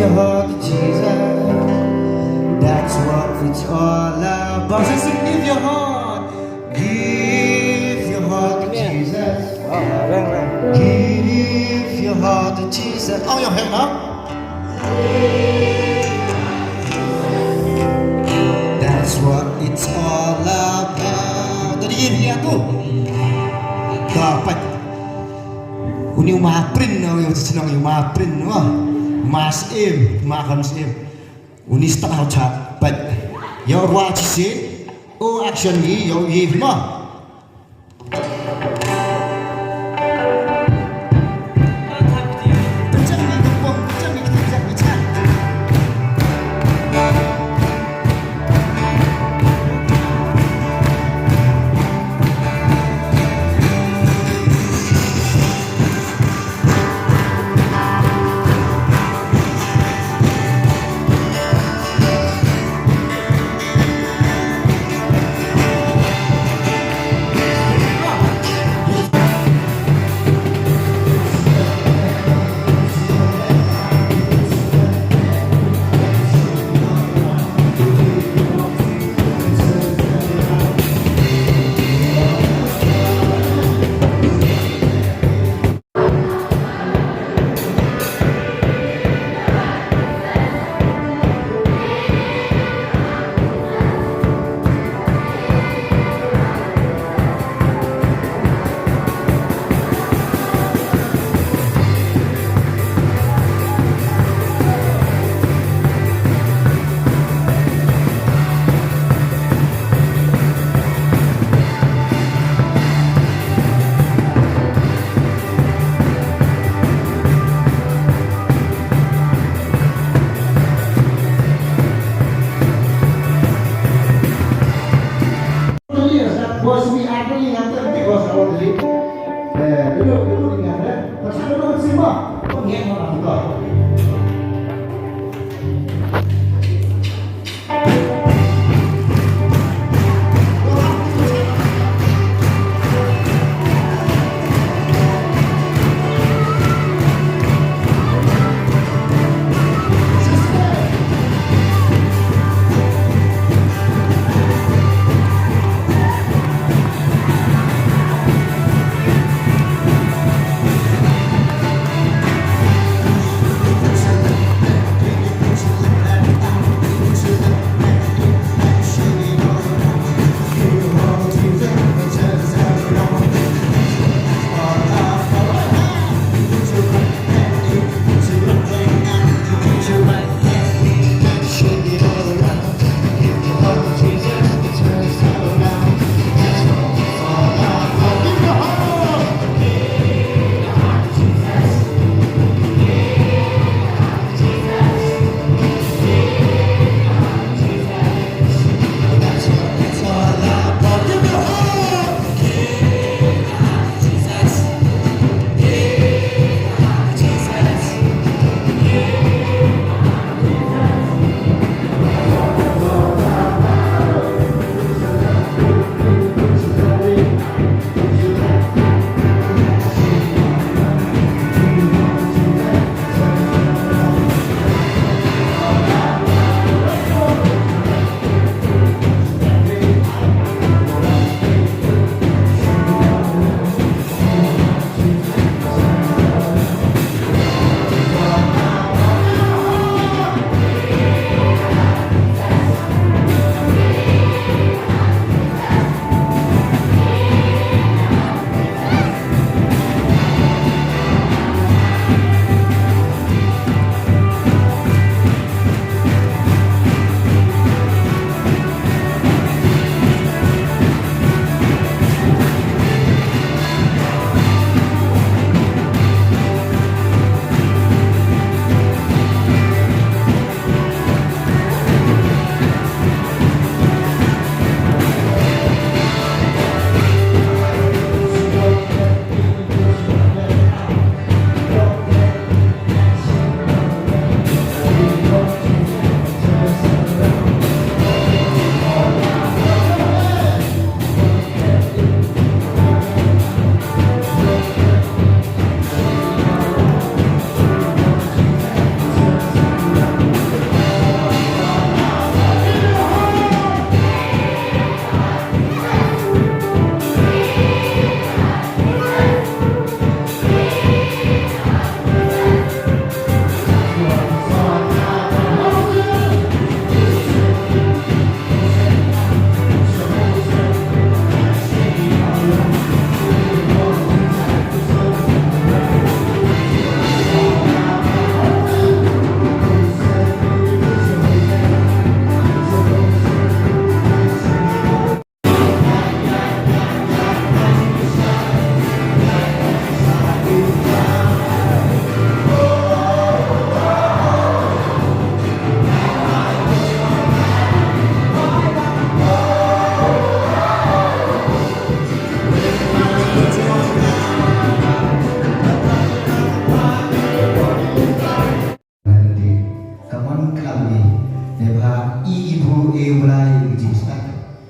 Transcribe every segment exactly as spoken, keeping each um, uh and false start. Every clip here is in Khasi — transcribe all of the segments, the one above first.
Heart to Jesus. That's what it's all about. Just give your heart. Give your heart to Jesus. Give your heart to Jesus. Oh, your hand up. That's what it's all about. Tadi ye ni aku. Dapat. Uni uma print na, uni chnong uma print na. Mas im, ma kan sim. Uni stang hau cha pat. Yo rwa chi sin. O action ni yo ye ma.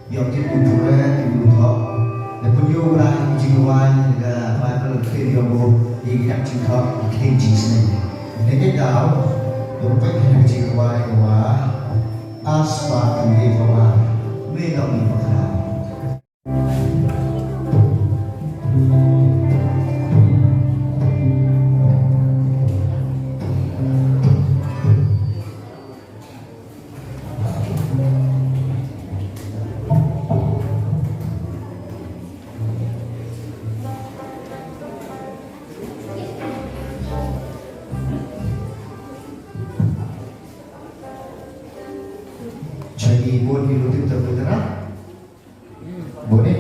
Ïa ki u jure ki u thoh. Da pynïoh u Blei ki jingduwai da Baibl ki ïoh ïa ki dak jingthoh ki ktien jingsneng. Nangta daw da pynïoh ki jingduwai ka wa as ba kan dei ka wa me da u ba ka. Chani bun ki lutin ta putera. Bun ni.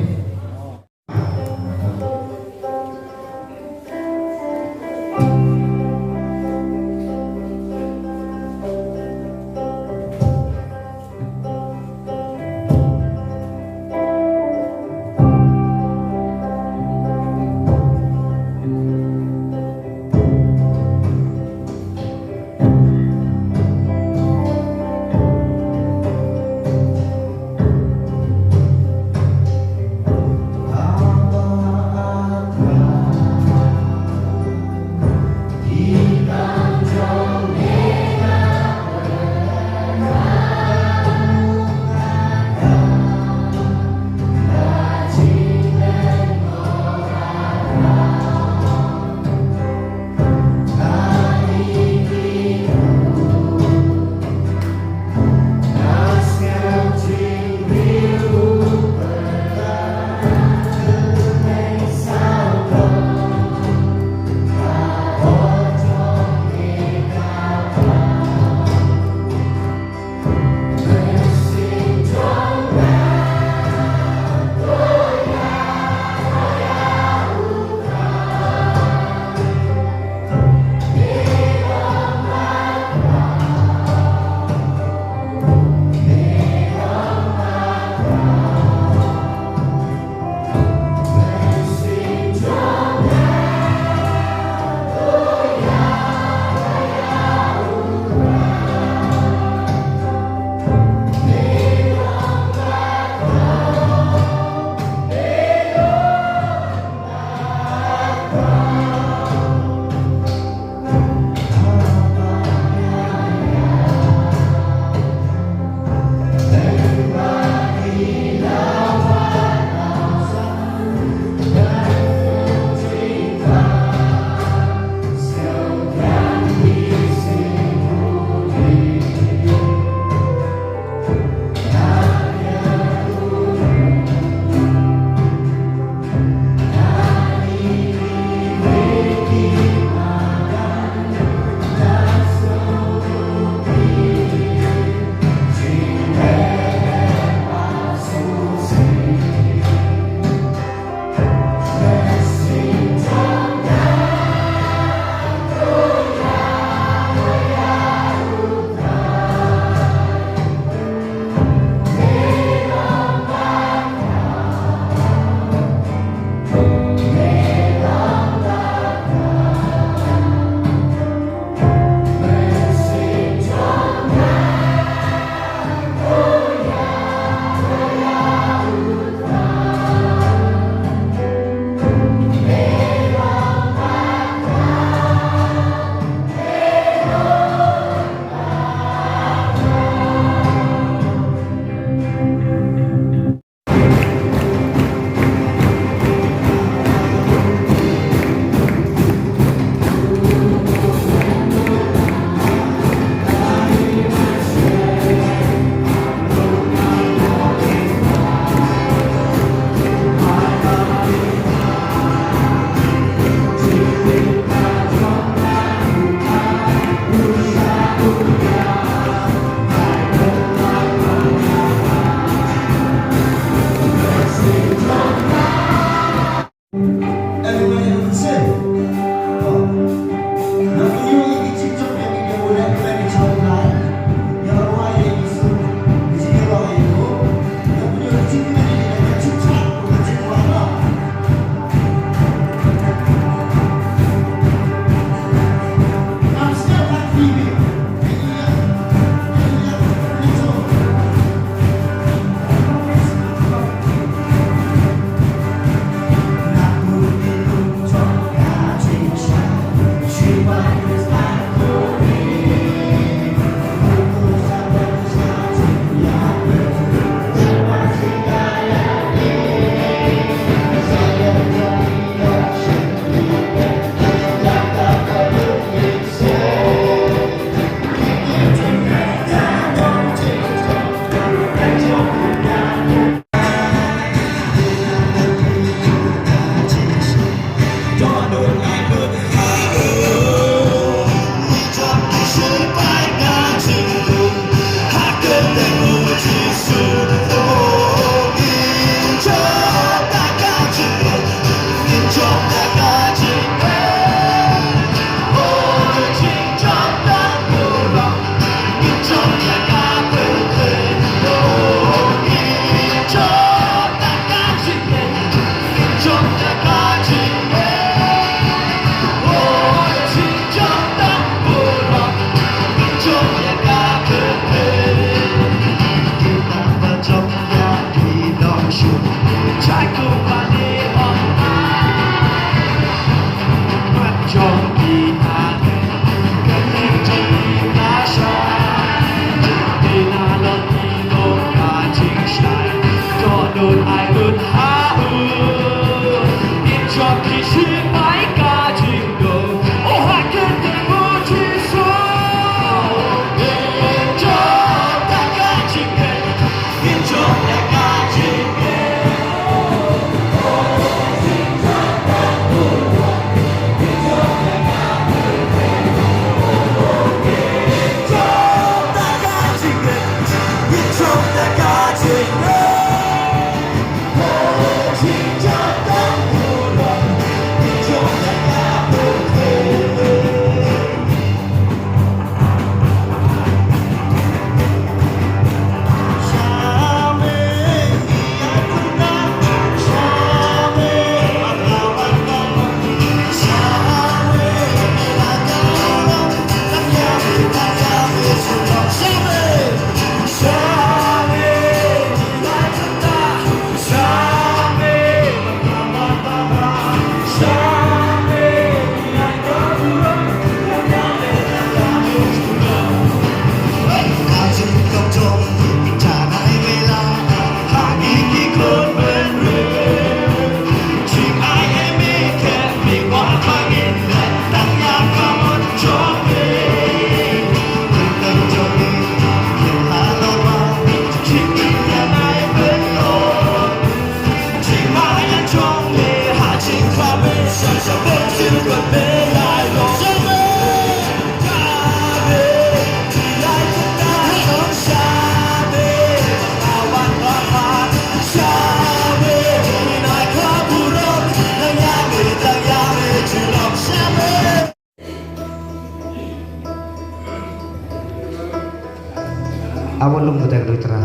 Awan lum kata ka doi tara.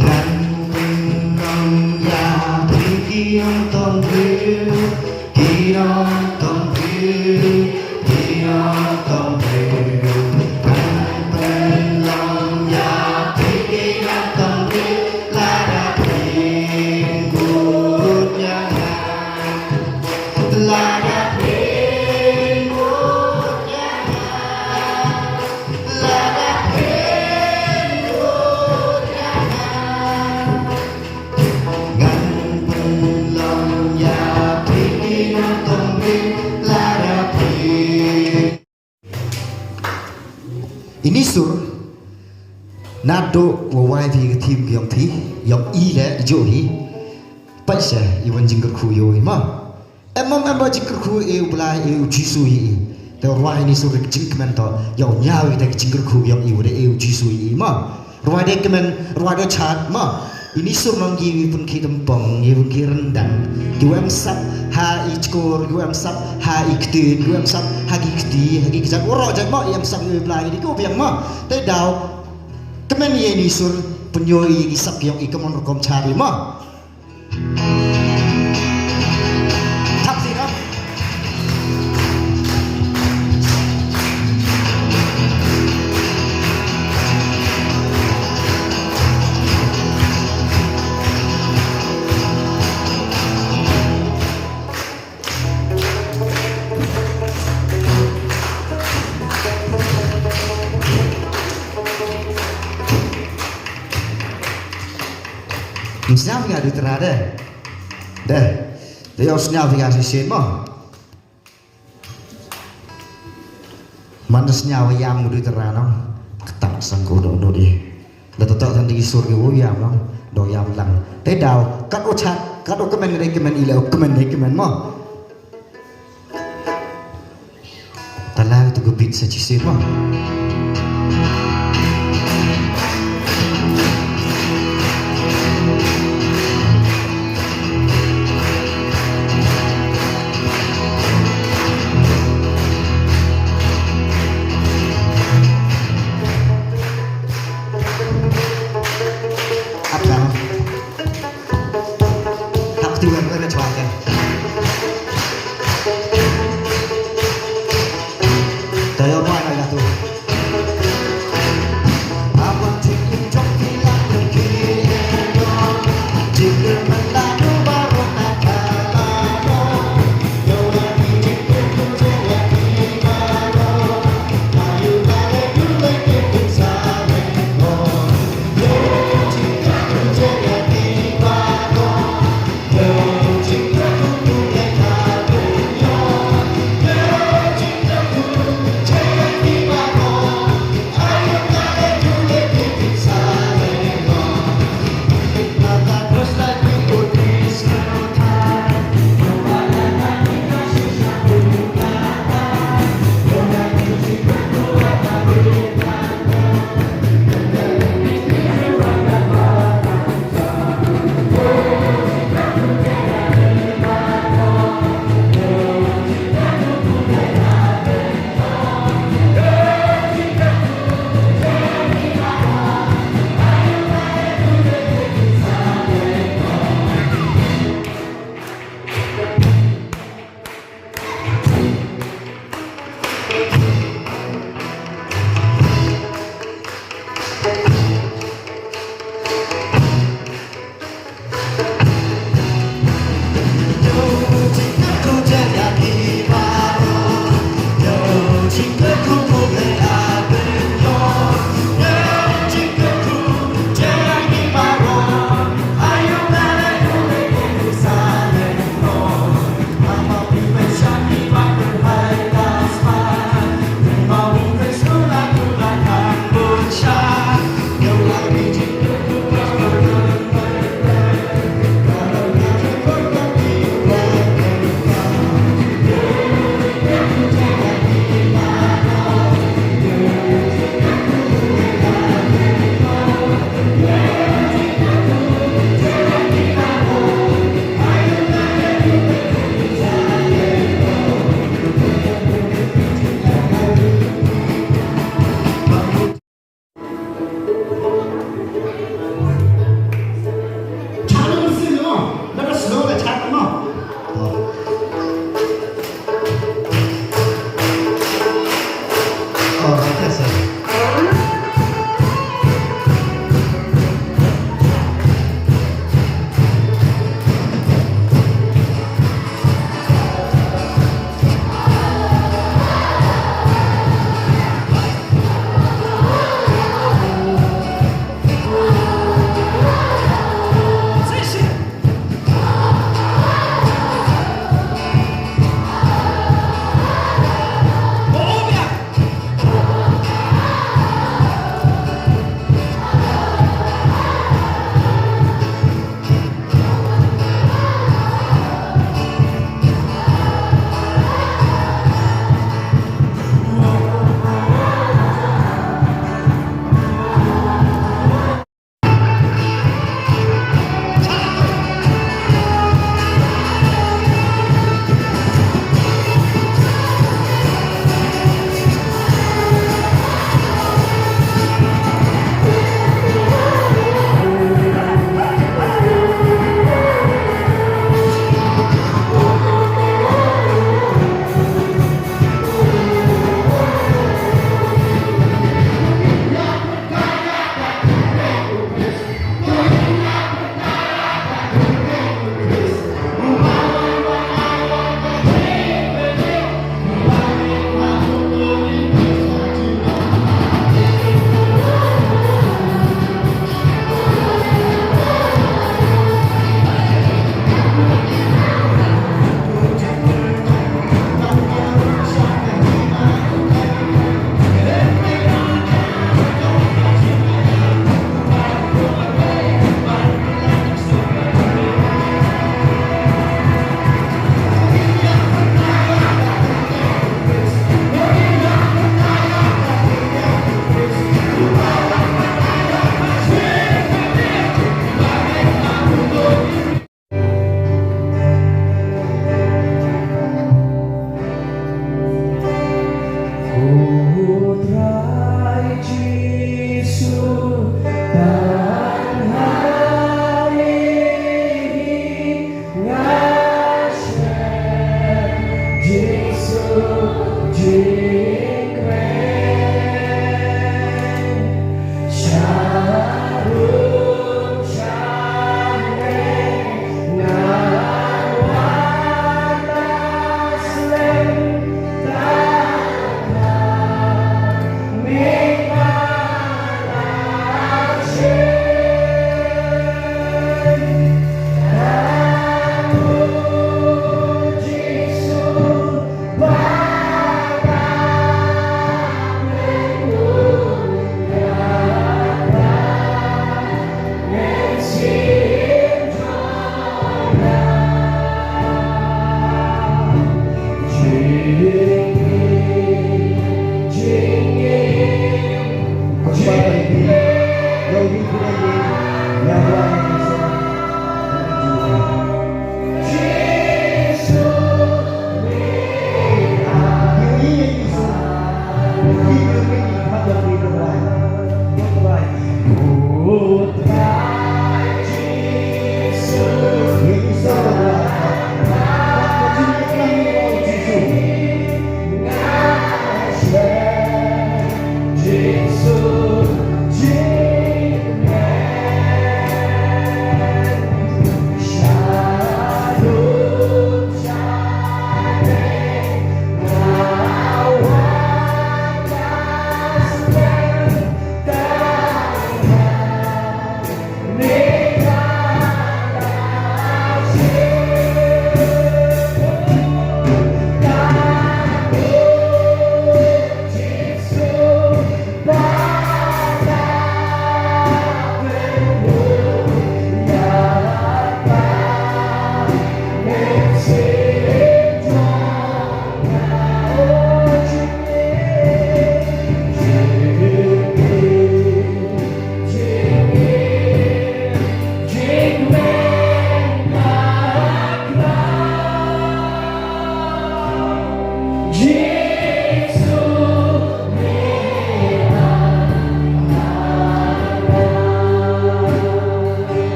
Ngan pynlong ïa phi ki nongtong briew, ki nongtong briew, ki nongtong briew. Ngan pynlong ïa phi ki nongtong briew, lada phin bud ïa nga. Lada phin bud ïa nga. Lada phin bud ïa nga. Ngan pynlong ïa phi ki nongtong briew lada phin. Ini sur naduh wa wai phi ka thim ka yong phi, yong i leh i juh hi. Pait sha i wan jingkyrkhu ïa u hi ma. Em, em, em ba jingkyrkhu ïa u Blai, ïa u Jisu ïa i. Te rwai ini sur ka jingkmen to, ïa u ñiaw ïa ka jingkyrkhu ïa i, u da ïa u Jisu ïa i ma. Rwai de kmen, rwai de chat ma. Ini sur nong ki wi pun ki tempong, wi pun ki rendang. Ki wi em sap ha i chkor, ki wi em sap ha i ktien, ki wi em sap ha ki kti, ha ki kjat. Uro jat ma, i em sap ïa u Blai ïa ki ko biang ma. Te daw kmen ïa ini sur pynïoh ïa ki sap ïa i kamon rukom chat ïa ma. Ym sñiaw phi nga du tara de. De. De ym sñiaw phi nga shisien mo. Man da sñiaw ïam nga du tara no. Kata sang ko do do di. Da to to tan di sur ki wo ïam no. Do ïam lang. Te daw kat u chat, kat u kmen, re kmen, i le u kmen, re kmen mo. Tala tu ko beat sa chisir mo. Apa? Hap ti wer wer chwa te. Tayo mo na tu.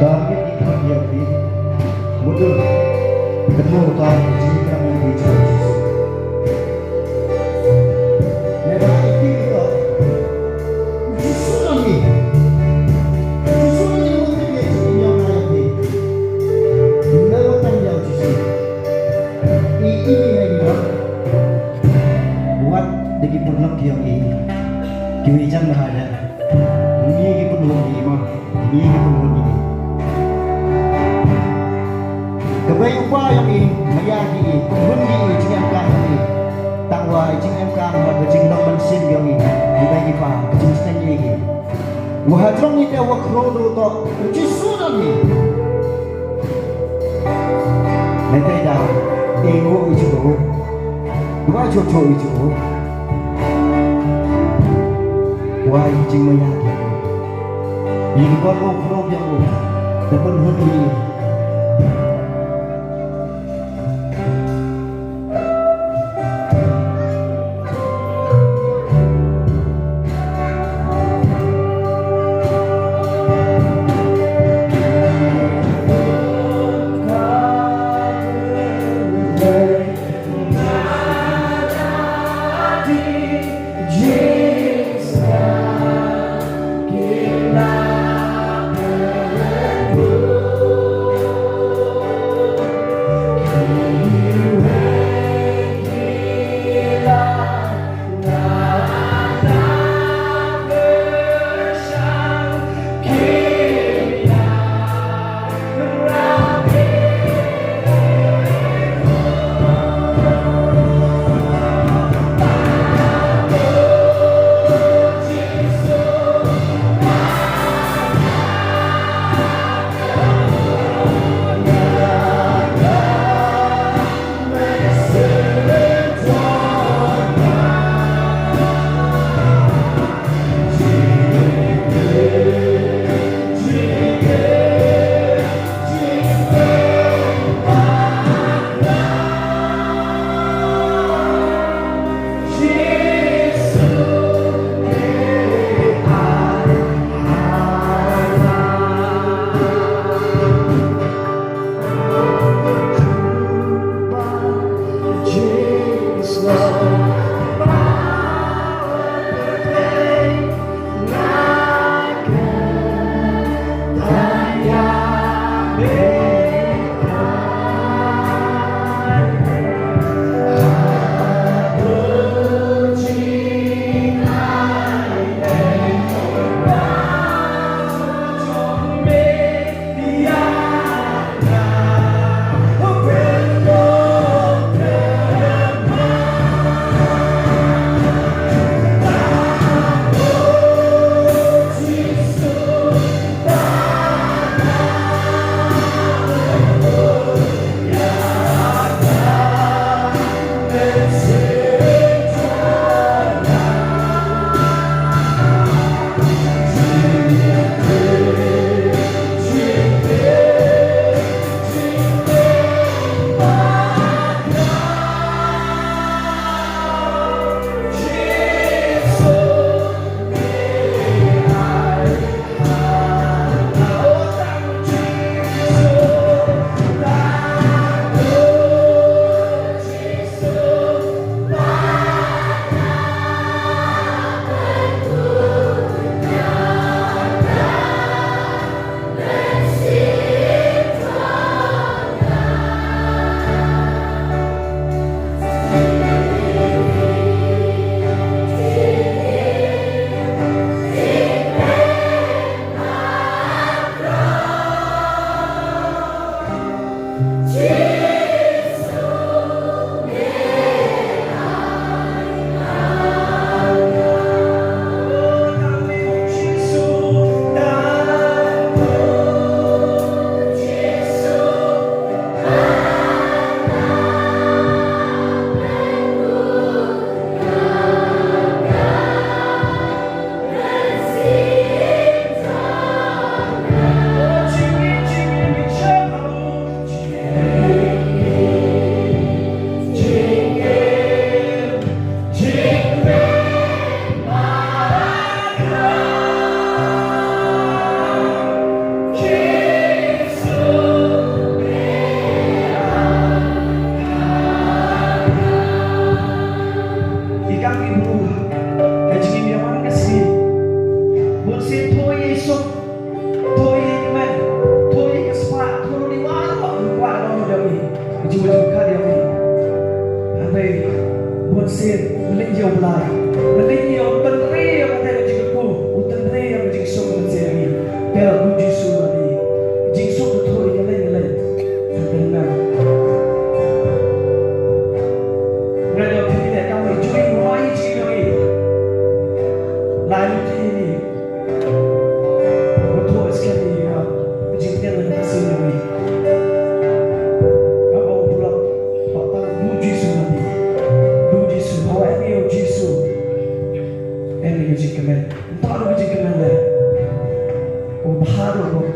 Ba ngin ïa kren ïa phi. Mutdur. Kynmaw uta u jingkren ïa phi jong u Jisu. Naba ïa phi ruh. U Jisu u ong ïa phi. U Jisu u ong ïa phi. Naba tang ïa u Jisu. I, i, i, i, i. Wat da ki pyrlok ki ong i. Kiwei jan ba ha da. Ngi ki pynlong i ma. Ngi ki pynlong i. Ka bei u pa ïong i, maya ki i, pynhun ki i, jingem kam ïong i. Tang wa i jingem kam, wa ka jinglong mynsiem ïong i. Ki bei ki pa, ka jingsneng i ki. Wa ha jrong i te wa khro do to, u Jisu na mi. Nai te da, e ngo i ju. Dua jo jo i ju. Wa i jingmaya ki. Ïa ki bor ruh ruh ïa u. Da pynhun ïa u.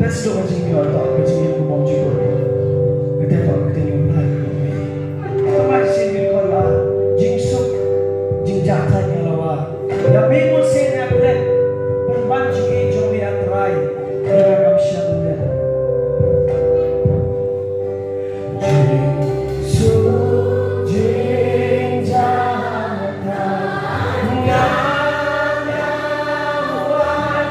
Sdang ka jingmyntoi, ka jingim ka bym jukut. Kata ka, kata ka jingmyntoi ka bym. Kata ka jingmyntoi ka la jingsuk, jingjahthait ka la wan. Ïa me Mynsiem Bakhuid, pynban jingim jong me, A Trai, ïa nga kam shym leh. Jisu, jingjahthait nga, nga wan.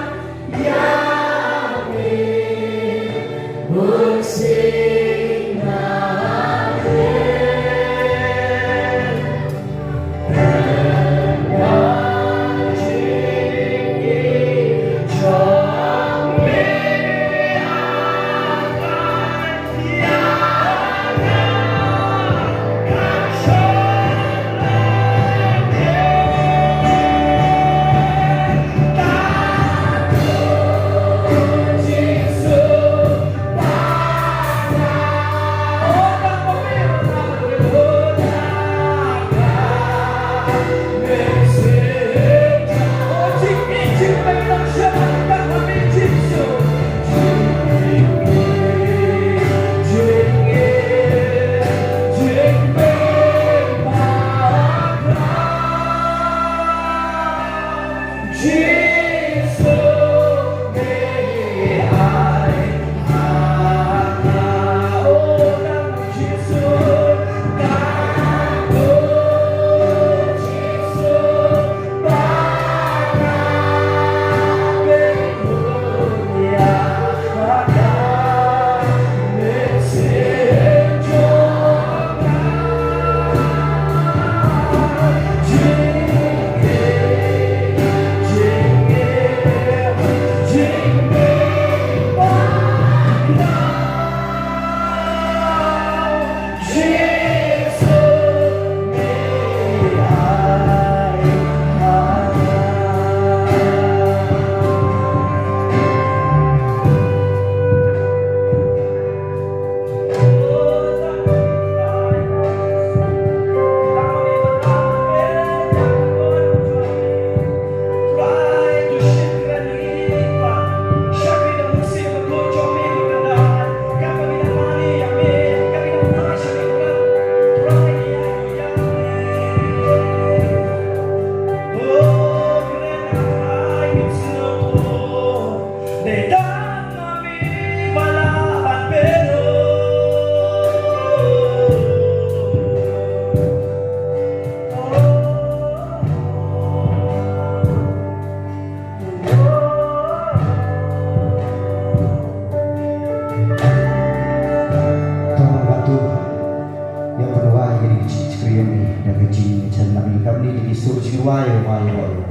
Tang ba tu, ïa pynwai ïa ki jingshakri ïa ngi, ïa ki jingshakri ïa ngi, kam ni ki sur jingwai, wai, wai.